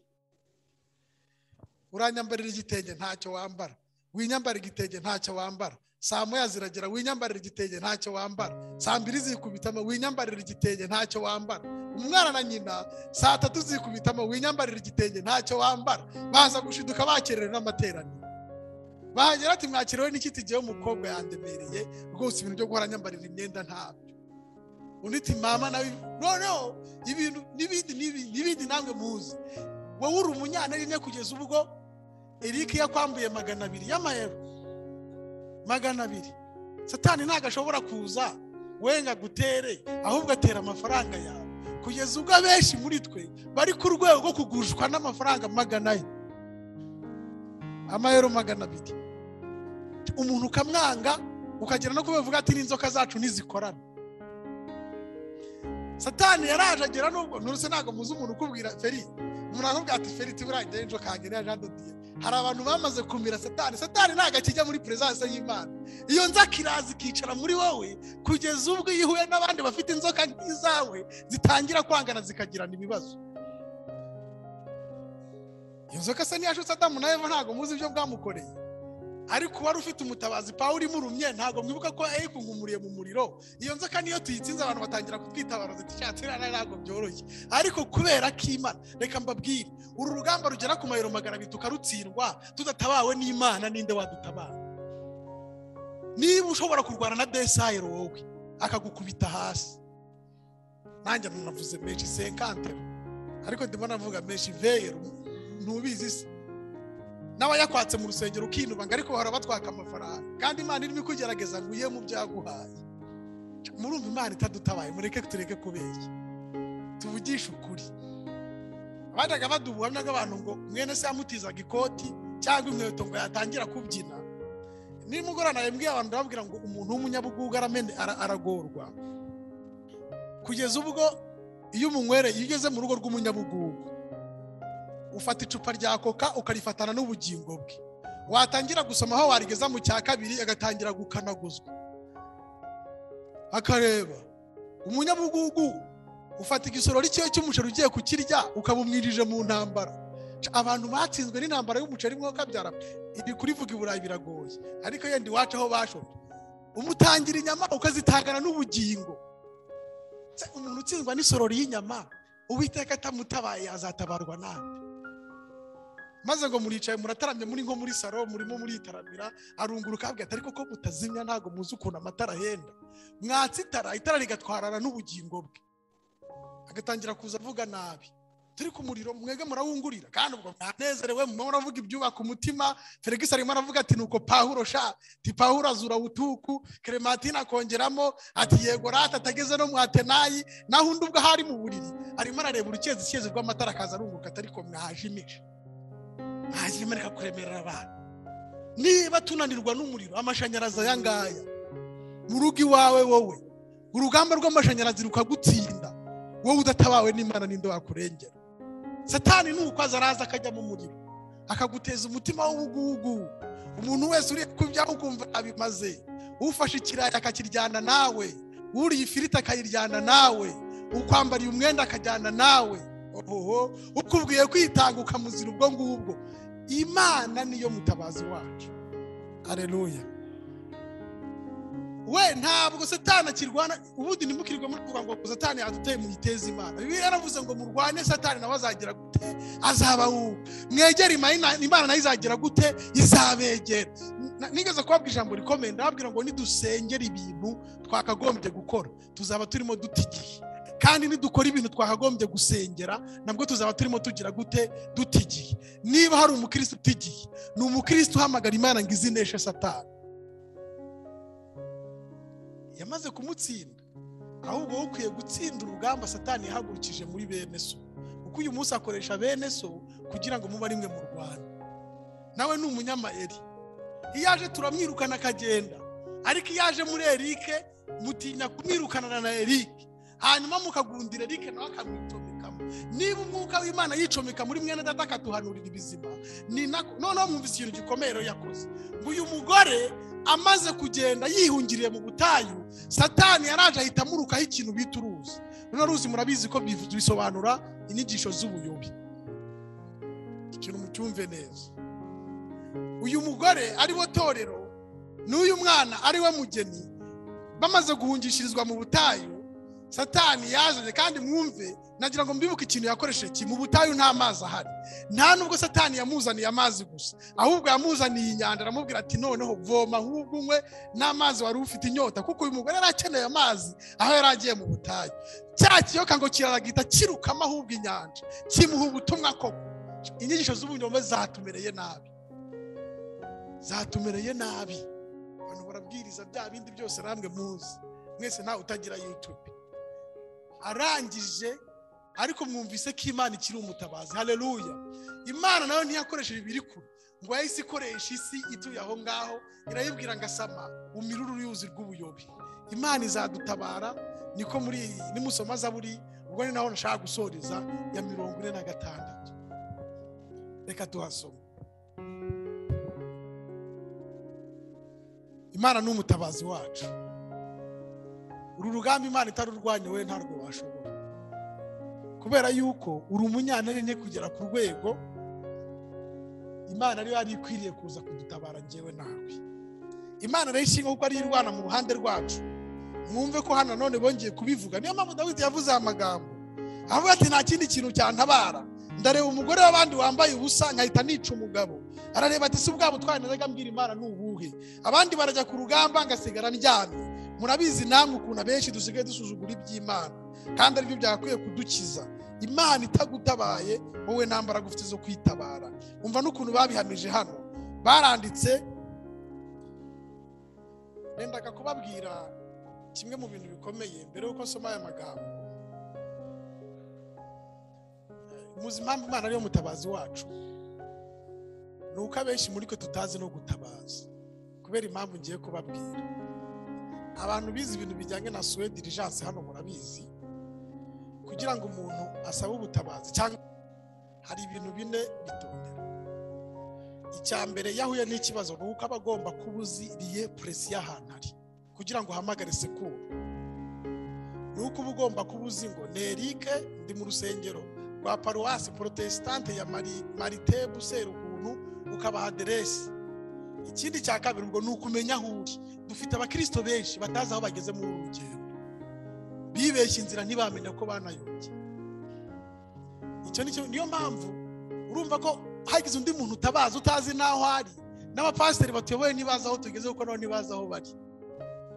Uranyambarira igitenge ntacyo wambara, winyambara igitenge ntacyo wambara. Saa moya ziragera, winyambarira igitenge ntacyo wambara. Saa mbiri zikubitamo, winyambarira igitenge ntacyo wambara. Umwana na nyina saa tatu zikubitamo, winyambarira igitenge ntacyo wambara. Baza gushiduka bakererewe n'amateraniro. Bahagera ati mwakerewe n'iki? Tigiye umukobwa yandemereye rwose, ibintu byo guhora nyambarira imyenda ntabyo. Undi ati mama nawe noneho ibintu n'ibindi n'ibindi namwe muzi. Wowe uri umunyantege kugeza ubwo Eric yakwambuye 200 y'amayero. 200. Satani ntabwo ashobora kuza wenga gutere, ahubwo atera amafaranga yawe, kugeza ubwo abenshi muri twe bari ku rwego rwo kugushwa n'amafaranga 400, amayero 200. Umuntu ukamwanga ukagera no kubivuga ati n'inzoka zacu ntizikorana. Satani yaraje agera nubwo nturuse ntago muzi umuntu ukubwira feri, umuntu akubwira ati feri tibura njo kange na Jean de Dieu. Hari abantu bamaze kumira Satani. Satani ntago akijya muri presence y'Imana. Iyo nzoka iraza ikicara muri wowe kugeza ubwo iyo ihuye n'abandi bafite inzoka nk'izawe zitangira kwangana zikagirana ibibazo. Iyo nzoka se ntiyashutse Adamu na Eva, ntago muzi ibyo bwamukoreye. Ariko wari ufite umutabazi Pawulo imurumye, ntago mwibuka ko yayikungumuriye mu muriro. Iyo nzoka niyo tuyitsinze abantu batangira kutwitabara ziti ntabwo byoroshye. Ariko kubera ko Imana, reka mbabwire, uru rugamba rugera ku mayero 200 tukarutsindwa tudatabawe n'Imana, ninde wadutabara? Niba ushobora kurwana na Desayero wowe akagukubita hasi, nanjye navuze menshi 50, ariko ndimo navuga menshi veyero, ntubizi se n'abayakwatse mu rusengero ukinuba ngo ariko bahora batwaka amafaranga, kandi Imana irimo ikugerageza ngo uye mu byaguhaye. Murumva Imana itadutabaye, mureke tureke kubeshya, tuvugishe ukuri. Abajyaga baduha ubuhamya bw'abantu ngo mwene se yamutizaga ikoti cyangwa inkweto ngo yatangira kubyina. Nimugorana yambwiye abantu, ndababwira ngo umuntu w'umunyabugugu aragorwa kugeza ubwo iyo umunywereye, iyo ugeze mu rugo rw'umunyabugugu ufata icupa rya koka ukarifatana n'ubugingo bwe, watangira gusoma aho warigeza mu cya kabiri agatangira gukanaguzwa akareba. Umunyabugugu ufata igisorori cye cy'umuceri ugiye kukirya ukabumwirije mu ntambara. Abantu batsinzwe n'intambara y'umuceri mwoka byara ibi kurivuga i Burayi biragoye, ariko yenda iwacu aho bashobye umutangira inyama ukazitangana n'ubugingo. Umuntu utsindwa n'isorori y'inyama, Uwiteka atamutabaye azatabarwa nande? Maze ngo muricaye murataramye muri nko muri saro murimo muritaramira, arunguruka abwira ati ariko ko mutazimya ntago muzi ukuntu amatara ahenda. Mwatsi itara, itara rigatwarana n'ubugingo bwe, agatangira kuza avuga nabi. Turi ku muriro mwege murawungurira, kandi ubwo mwanezerewe muravuga ibyubaka umutima. Felix arimo aravuga ati nuko Pawulo sha, ti Pawulo azura utuku, Clementine akongeramo ati yego rata atageze no mu Atenayi, naho undi ubwo hari mu buriri arimo arareba urukezi rw'amatara akaza arunguka ati ariko mwajimisha, mwajimireka kuremerera abantu. Niba tunanirwa n'umuriro amashanyarazi aya ngaya mu rugo iwawe, wowe urugamba rw'amashanyarazi rukagutsinda, wowe udatabawe n'Imana ninde wakurengera? Satani nuko azaraza akajya mu muriro akaguteza umutima w'ubugugu. Umuntu wese uri kubya ukumva abimaze, ufashe ikirayi akakiryana nawe, uriye ifiriti akayiryana nawe, ukwambariye umwenda akajyana nawe, oho ukubwiye kwitanga ukamuzira ubwo ngubwo. Imana niyo mutabazi wacu. Haleluya. We ntabwo Satani akirwana. Ubundi ntimukirirwe muvuga ngo Satani yaduteye muyiteze Imana. Bibiliya yaravuze ngo murwane Satani nawe azagira gute? Azaba uwo. Mwegere Imana nayo izagira gute? Izabegera. Nigeze kubabwira ijambo rikomeye, ndababwira ngo nidusengera ibintu twakagombye gukora tuzaba turimo duta igihe, kandi nidukora ibintu twakagombye gusengera nabwo tuzaba turimo tugira gute? Duta igihe. Niba hari umukristo utigiye, ni umukristo uhamagara Imana ngo izineshe Satani. Yamaze kumutsinda, ahubwo wowe ukwiye gutsinda urugamba Satani yahagurukije muri bene so, kuko uyu munsi akoresha bene so kugira ngo mube ari mwe mu Rwanda. Nawe ni umunyamayeri, iyo aje turamwirukana akagenda, ariko iyo aje muri Eric mutinya kumwirukanana na Eric, hanyuma mukagundira Eric nawe akamwicomekamo. Niba umwuka w'Imana yicomeka muri mwene data akatuhanurira ibizima, ni nako noneho mwumvise ikintu gikomeye rero yakoze. Ngo uyu mugore amaze kugenda yihungiriye mu butayu, Satani yaraje ahita amurukaho ikintu bita uruzi. Runo ruzi murabizi ko bisobanura inyigisho z'ubuyobi. Ikintu mucyumve neza. Uyu mugore ari wo torero n'uyu mwana ari we mugeni, bamaze guhungishirizwa mu butayu, Satani yazanye. Kandi mwumve, nagira ngo mbibuke ikintu yakoresheje mu butayu, nta mazi ahari. Nta nubwo Satani yamuzaniye amazi gusa, ahubwo yamuzaniye inyanja, aramubwira ati noneho voma ahubwo unywe n'amazi wari ufite inyota, kuko uyu mugore yari akeneye amazi aho yari agiye mu butayu. Cya kiyoka ngo kiraragita kirukamo ahubwo inyanja, kimuha ubutumwa koko. Inyigisho z'ubunyoma zatumereye nabi, zatumereye nabi. Abantu barabwiriza bya bindi byose namwe muzi mwese, ntawe utagira YouTube. Arangije ariko mwumvise ko Imana ikiri umutabazi. Haleluya. Imana nayo ntiyakoresheje ibiri kure, ngo yahise ikoresha isi ituye aho ngaho, irayibwira ngo asama umiruru uruyuzi rw'ubuyobi. Imana izadutabara Niko muri nimusoma Zaburi, ubwo ni naho nshaka gusoreza ya 46. Reka tuhasome. Imana ni umutabazi wacu. Uru rugamba Imana itarurwanya we ntarwo washobora, kubera yuko uri umunyantege nke kugera ku rwego Imana ariyo yari ikwiriye kuza kudutabara njyewe nawe. Imana rero ishinga kuko ari irwana mu ruhande rwacu. Mwumve ko hano none bongeye kubivuga. Niyo mpamvu Dawidi yavuze aya magambo avuga ati nta kindi kintu cyantabara, ndareba umugore w'abandi wambaye ubusa nkahita nica umugabo. Arareba ati si ubwabo twari najyaga mbwira Imana ni ubuhe? Abandi barajya ku rugamba ngasigara ndyamye. Murabizi namwe ukuntu abenshi dusigaye dusuzugura iby'Imana, kandi aribyo byakwiye kudukiza. Imana itagutabaye wowe nta mbaraga ufite zo kwitabara. Umva n'ukuntu babihamije hano, baranditse. Nendaga kubabwira kimwe mu bintu bikomeye mbere yuko nsoma aya magambo. Muzi impamvu Imana ariyo mutabazi wacu? Ni uko abenshi muri twe tutazi no gutabaza, kubera impamvu ngiye kubabwira. Abantu bize ibintu bijyanye na soins d'urgence hano murabizi, kugira ngo umuntu asabe ubutabazi cyangwa hari ibintu bine bitondera. Icya mbere, yahuye n'ikibazo, ni uko aba agomba kuba uzi lieu précis y'ahantu ari kugira ngo uhamagare secours. Ni uko uba ugomba kuba uzi ngo ni Eric, ndi mu rusengero rwa paruwasi protestante ya Maritebu Serukuntu, ukabaha aderesi. Ikindi cya kabiri ubwo ni ukumenya aho uri. Dufite abakristo benshi batazi aho bageze muri uru rugendo, bibeshya inzira ntibamenya ko banayobye. Icyo niyo mpamvu urumva ko hagize undi muntu utabaza utazi n'aho ari. N'abapasiteri batuyoboye ntibazi aho tugeze, kuko nabo ntibazi aho bari.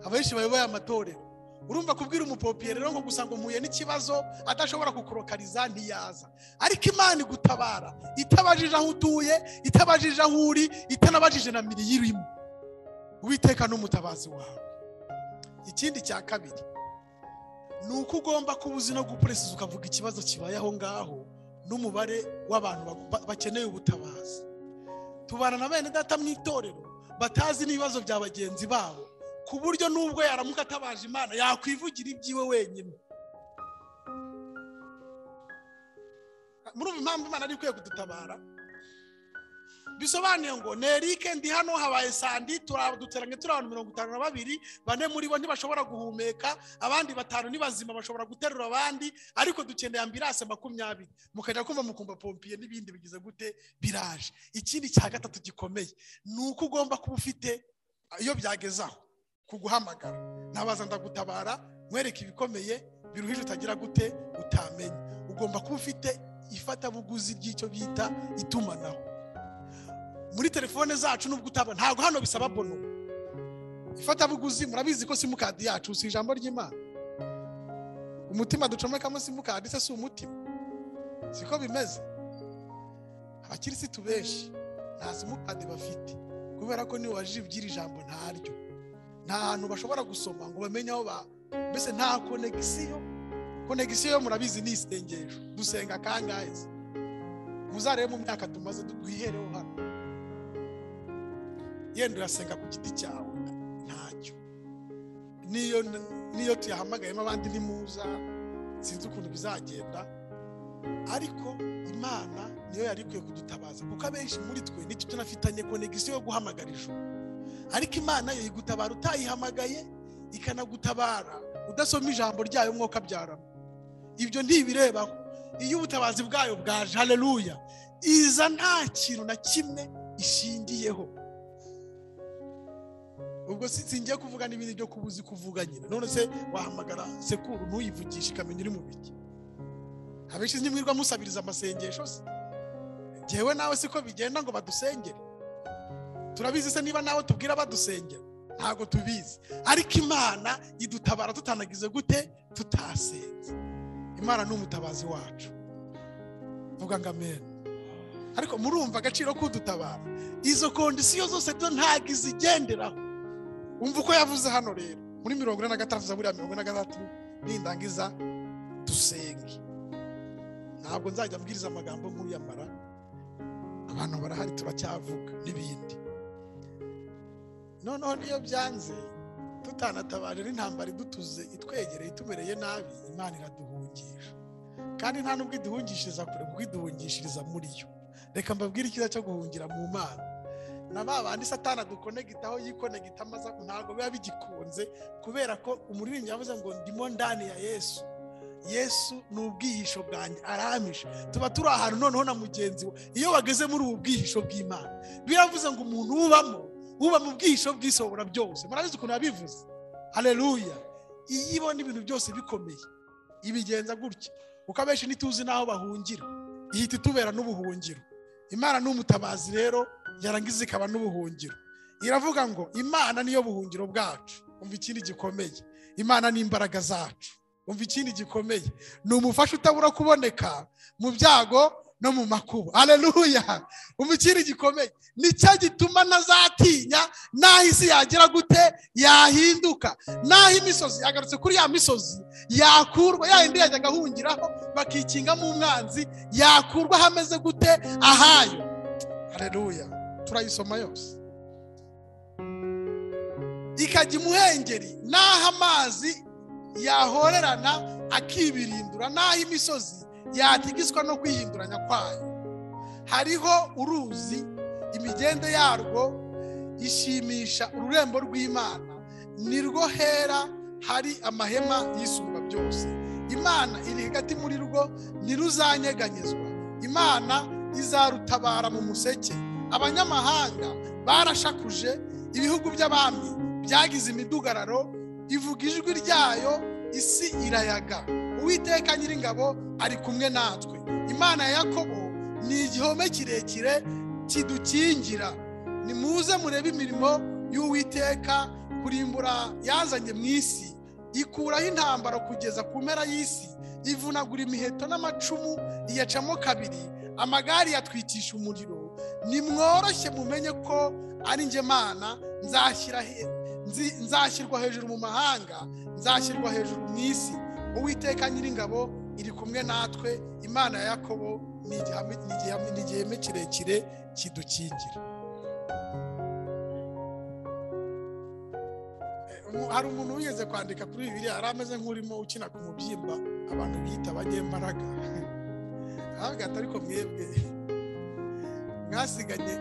Abenshi bayoboye amatorero, urumva kubwira umupopiyeri rero ngo gusa ngo mpuye n'ikibazo adashobora kukurokariza ntiyaza. Ariko Imana igutabara itabajije aho utuye, itabajije aho uri, itanabajije na miri yirimo. Uwiteka n'umutabazi wawe. Ikindi cya kabiri ni uko ugomba kuba uzi no gupresiza, ukavuga ikibazo kibaye aho ngaho n'umubare w'abantu bakeneye ubutabazi. Tubana na bene data mu itorero batazi n'ibibazo bya bagenzi babo, ku buryo nubwo yaramuka atabaje Imana yakwivugira ibyiwe wenyine. Muri impamvu Imana ari ikwiye kudutabara, bisobanuye ngo ni Eric ndi hano habaye sandi, duteranye turi abantu 52, bane muri bo ntibashobora guhumeka, abandi 5 ni bazima bashobora guterura abandi, ariko dukeneye ambulance 20. Mukajya kumva mukumva pompier n'ibindi bigize gute biraje. Ikindi cya gatatu gikomeye ni uko ugomba kuba ufite iyo byagezaho kuguhamagara, nabaza ndagutabara nkwereke ibikomeye biruhije utagira gute utamenya. Ugomba kuba ufite ifatabuguzi ry'icyo bita itumanaho muri telefone zacu. Nubwo utaba, ntabwo hano bisaba bono. Ifatabuguzi murabizi ko simukadi yacu si ijambo ry'Imana. Umutima ducomekamo simukadi se si umutima, siko bimeze. Abakirisitu benshi nta simukadi bafite, kubera ko niyo wajije iby'iri jambo ntaryo, nta hantu bashobora gusoma ngo bamenye aho ba, mbese nta connexion. Connexion murabizi ni isengesho, dusenga kangahe? Muzarebe mu myaka tumaze duhereho hano, yenda urasenga ku giti cyawe ntacyo. Niyo tuyahamagayemo abandi ntimuza, sinzi ukuntu bizagenda, ariko Imana niyo yari ikwiye kudutabaza, kuko abenshi muri twe nicyo tunafitanye connexion yo guhamagara ijuru. Ariko Imana yo igutabara utayihamagaye, ikanagutabara udasoma ijambo ryayo mwuka byarama. Ibyo ntibirebaho. Iyo ubutabazi bwayo bwaje, haleluya, iza nta kintu na kimwe ishingiyeho. Ubwo singiye kuvuga n'ibindi byo kubuzi kuvuga nyine. None se wahamagara sekuru ntuyivugishe ikamenya uri mu biki? Abenshi ntimwirwa musabiriza amasengesho se? Jewe nawe siko bigenda ngo badusengere. Turabizi se niba nawe tubwira badusengera? Ntago tubizi. Ariko Imana idutabara tutanagize gute? Tutasenze. Imana ni umutabazi wacu. Vuga ngo amen. Ariko murumva agaciro kudutabara. Izo kondisiyo zose byo ntago izigenderaho. Umva uko yavuze hano rero muri 46 Zaburi ya 46, nindangiza dusenge. Ntabwo nzajya mbwiriza amagambo nk'uyamara, abantu barahari turacyavuga n'ibindi. Noneho niyo byanze Tutanatabaje n'intambara idutuze itwegereye itumereye nabi, Imana iraduhungisha. Kandi nta nubwo iduhungishiriza kure, kuko iduhungishiriza muri yo. Reka mbabwire icyiza cyo guhungira mu Mana. Na ba bandi Satani adukonegitaho yikonegita amaze ntabwo biba bigikunze, kubera ko umuririmbyi yavuze ngo ndimo ndani ya Yesu. Yesu ni ubwihisho bwanjye, aramisha. Tuba turi ahantu noneho na mugenzi we. Iyo wageze muri ubu bwihisho bw'Imana, biravuze ngo umuntu ubamo uba mu bwihisho bw'isobora byose. Murabizi ukuntu yabivuze. Haleluya. Iyo ibona ibintu byose bikomeye ibigenza gutya, kuko abenshi ntituzi n'aho bahungira, ihita itubera n'ubuhungiro. Imana ni umutabazi rero, yarangiza ikaba n'ubuhungiro. Iravuga ngo Imana niyo buhungiro bwacu. Umva ikindi gikomeye, Imana ni imbaraga zacu. Umva ikindi gikomeye, ni umufasha utabura kuboneka mu byago no mu makuba. Haleluya. Umva ikindi gikomeye, nicyo gituma ntazatinya naho isi yagira gute yahinduka, naho imisozi yagarutse kuri ya misozi yakurwa, ya yindi yajyaga ahungiraho bakikingamo umwanzi, yakurwa hameze gute ahayo. Haleluya. Turayisoma yose. Ikajya imuhengeri naho amazi yahorerana akibirindura, naho imisozi yatigiswa no kwihinduranya kwayo. Hariho uruzi, imigende yarwo ishimisha ururembo rw'Imana, nirwo hera hari amahema y'isumba byose. Imana iri hagati muri rwo, ntiruzanyeganyezwa. Imana izarutabara mu museke. Abanyamahanga barashakuje, ibihugu by'abami byagize imidugararo, ivuga ijwi ryayo, isi irayaga. Uwiteka Nyiringabo ari kumwe natwe. Imana ya Yakobo ni igihome kirekire kidukingira. Nimuze murebe imirimo y'Uwiteka, kurimbura yazanye mu isi, ikuraho intambara kugeza ku mpera y'isi, ivunagura imiheto n'amacumu, iyacamo kabiri, amagare yatwikisha umuriro. Nimworoshye mumenye ko ari njye Mana, nzashyirwa hejuru mu mahanga, nzashyirwa hejuru mu isi. Uwiteka Nyiringabo iri kumwe natwe, Imana ya Yakobo ni igihome kirekire kidukingira. Hari umuntu wigeze kwandika kuri Bibiliya, yari ameze nk'urimo ukina ku mubyimba abantu bita abanyembaraga. Aravuga ati ariko mwebwe mwasiganye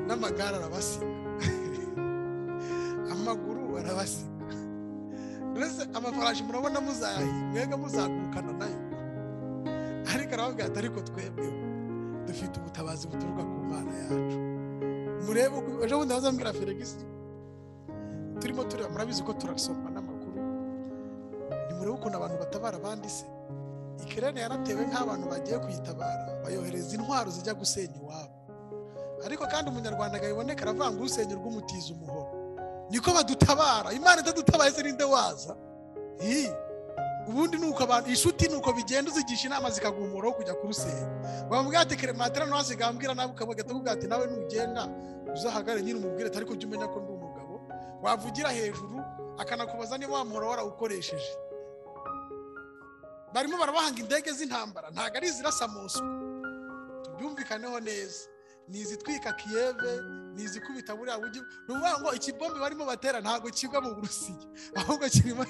n'amagare arabasiga, amaguru arabasiga, mbese amafarashi murabona muzahi mwebwe muzagurukana nayo. Ariko aravuga ati ariko twebwe dufite ubutabazi buturuka ku Mana yacu. Murebe ejo bundi bazambwira Felix, turimo tureba, murabizi ko turasoma n'amakuru, nimurebe ukuntu abantu batabara abandi se. Ikirere yaratewe nk'abantu bagiye kuyitabara, bayohereza intwaro zijya gusenya iwabo. Ariko kandi umunyarwanda agayiboneka aravuga ngo usenya urw'umutiza umuhoro. Niko badutabara. Imana itadutabaye se ninde waza? Ubundi nuko abantu inshuti nuko bigenda, uzigisha inama zikaguha umuhoro wo kujya kurusenya. Bamubwira ati Clementine nawe asigambwira nawe ukabagata kuvuga ati nawe nugenda uzahagare nyine umubwire ariko jya umenya ko ndi umugabo. Wavugira hejuru akanakubaza niba wa muhoro warawukoresheje. Barimo barabahanga indege z'intambara, ntabwo ari izirasa Moscou, tubyumvikaneho neza, ni izitwika Kiev, ni izikubita buriya bugi. Ni ukuvuga ngo ikibombe barimo batera ntabwo kigwa mu Burusiya, ahubwo kirimo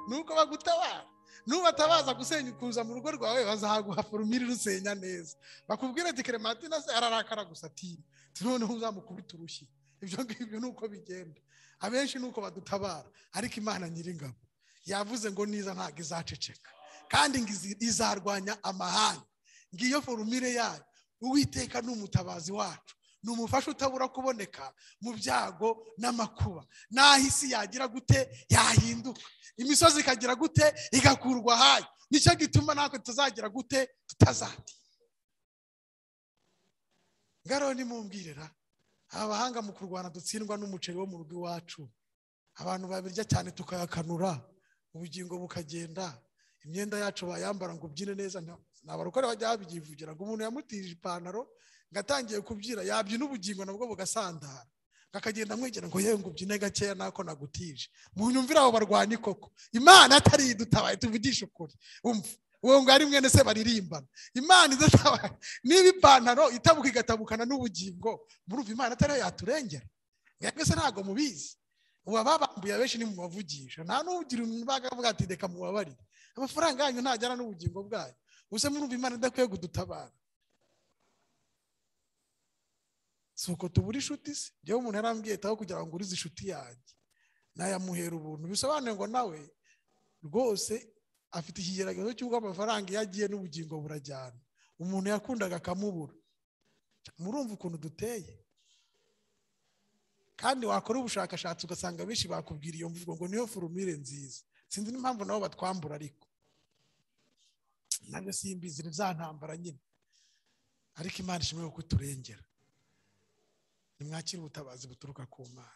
nuko bagutabara. Nubatabaza gusenya kuza mu rugo rwawe, bazaguha forumire rusenya neza. Bakubwira ati Clementine se ararakara gusa ati noneho uzamukubita urushyi. Ibyo ngibyo nuko bigenda. Abenshi nuko badutabara, ariko Imana Nyiringabo yavuze ngo niza ntabwo izaceceka, kandi izarwanya amahanga. Ngiyo forumire yayo. Uwiteka ni umutabazi wacu, ni umufasha utabura kuboneka mu byago n'amakuba. Naho isi yagira gute yahinduka, imisozi ikagira gute igakurwa hayo. Nicyo gituma natwe tuzagira gute tutazati. Ngaro nimumbwirira abahanga mu kurwana dutsindwa n'umuceri wo mu rugo iwacu, abantu babirya cyane tukayakanura, ubugingo bukagenda, imyenda yacu bayambara ngo ubyine neza. Nabarokore bajya babyivugira ngo umuntu yamutije ipantaro ngatangiye kubyira, yabyina ubugingo nabwo bugasandara, akagenda amwegera ngo yewe ngo ubyine gakeya nako nagutije. Munyumvira abo barwanya koko. Imana atari idutabaye, tuvugishe ukuri. Umva uwo ngo ari mwene se baririmbana. Imana idatabaye, niba ipantaro itabuka igatabukana n'ubugingo, murumva Imana atari yaturengera. Mwebwe se ntago mubizi. Ubu ababambuye abenshi ni mubavugisha, nta n'ugira bakavuga ati reka mubabarire, amafaranga yanyu ntajyana n'ubugingo bwanyu. Ubuse murumva Imana idakwiye kudutabara? Si uko tubura inshuti se? Njyewe umuntu yarambwiye taho kugira ngo ngurize inshuti yanjye nayamuhera ubuntu, bisobanuye ngo nawe rwose afite ikigeragezo cy'uko amafaranga iyo agiye n'ubugingo burajyana. Umuntu yakundaga akamubura. Murumva ukuntu duteye? Kandi wakora ubushakashatsi ugasanga benshi bakubwira iyo mvugo ngo niyo furumire nziza. Sinzi n'impamvu nabo batwambura, ariko nabyo simbizi, ni za ntambara nyine. Ariko Imana ishimwe ko kuturengera. Nimwakire ubutabazi buturuka ku Mana.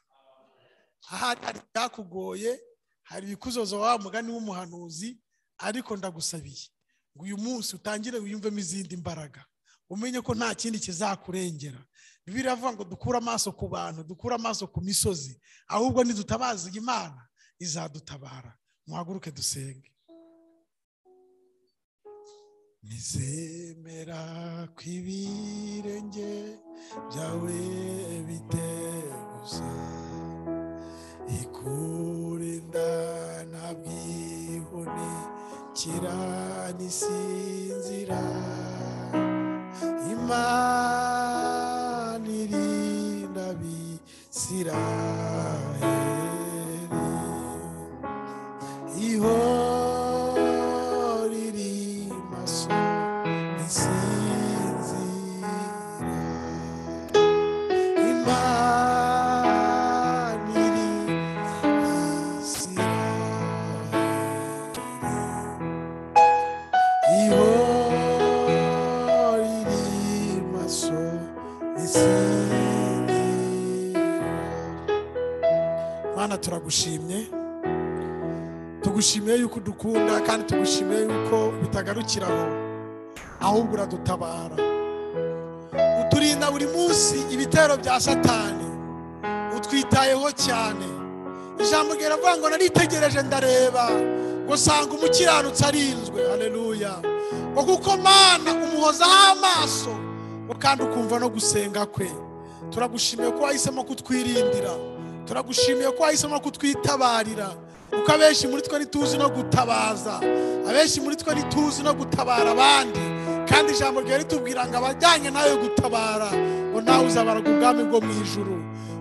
Ahari hari ibyakugoye, hari ibikuzozo wa mugani w'umuhanuzi, ariko ndagusabiye ngo uyu munsi utangire wiyumvemo izindi mbaraga, umenye ko nta kindi kizakurengera. Bibiliya iravuga ngo dukure amaso ku bantu, dukure amaso ku misozi, ahubwo nidutabaza Imana izadutabara. Muhaguruke dusenge. Nizemera kw'ibirenge byawe biteguza, ikurinda ntabwihune kiranisinzira. Imana irinda Abisirayeli, ihora iri maso ntisinzira. Imana irinda Abisirayeli, ihora iri maso ntisinzira. Mana, turagushimye, tugushimiye yuko udukunda, kandi tugushimiye yuko bitagarukiraho, ahubwo uradutabara, uturinda buri munsi ibitero bya Satani, utwitayeho cyane. Ijambo riravuga ngo naritegereje ndareba, ngo sanga umukiranutsi arinzwe. Haleluya. Ngo kuko Mana umuhozaho amaso, ngo kandi ukumva no gusenga kwe. Turagushimiye ko wahisemo kutwirindira, turagushimiye ko wahisemo kutwitabarira, kuko abenshi muri twe ntituzi no gutabaza, abenshi muri twe ntituzi no gutabara abandi. Kandi ijambo ryawe ritubwira ngo abajyanye nawe gutabara, ngo nawe uzabaraga ubwami bwo mu ijuru.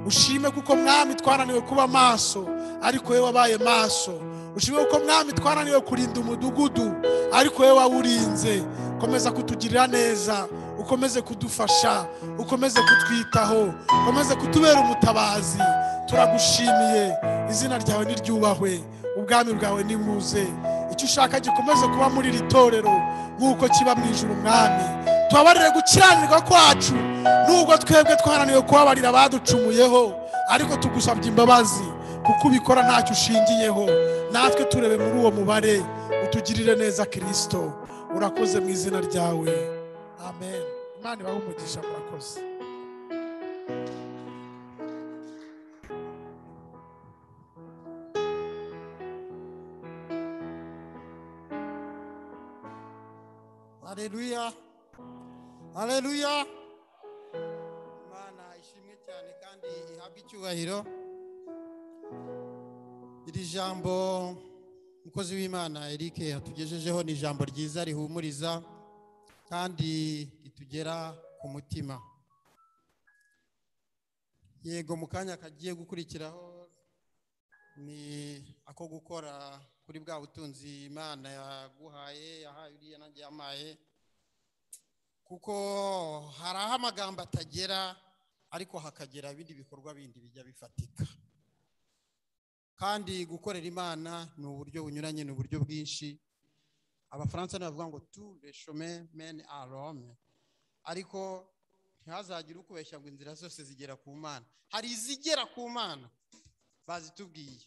Ushime kuko Mwami twananiwe kuba maso, ariko wowe wabaye maso. Ushime kuko Mwami twananiwe kurinda umudugudu, ariko wowe wawurinze. Komeza kutugirira neza, ukomeze kudufasha, ukomeze kutwitaho, ukomeze kutubera umutabazi. Turagushimiye, izina ryawe niryubahwe, ubwami bwawe nibuze. Icyo ushaka gikomeze kuba muri iri torero nk'uko kiba mu ijuru. Mwami, tubabarire gukiranirwa kwacu, nubwo twebwe twananiwe kubabarira abaducumuyeho, ariko tugusabye imbabazi kuko ubikora ntacyo ushingiyeho. Natwe turebe muri uwo mubare, utugirire neza Kristo. Urakoze mu izina ryawe, amen. Imana ibahe umugisha, murakoze. Haleluya, haleluya. Imana ishimwe cyane kandi ihabwe icyubahiro. Iri jambo umukozi w'Imana Eric yatugejejeho ni ijambo ryiza rihumuriza kandi ritugera ku mutima. Yego, mu kanya kagiye gukurikiraho ni ako gukora kuri bwa butunzi Imana yaguhaye, yahaye uriya nanjye yamaye, kuko hari aho amagambo atagera ariko hakagera ibindi bikorwa bindi bijya bifatika. Kandi gukorera Imana ni uburyo bunyuranye, ni uburyo bwinshi. Abafaransa bavuga ngo tous les chemins mènent à Rome, ariko ntihazagire ukubeshya ngo inzira zose zigera ku Mana. Hari izigera ku Mana bazitubwiye.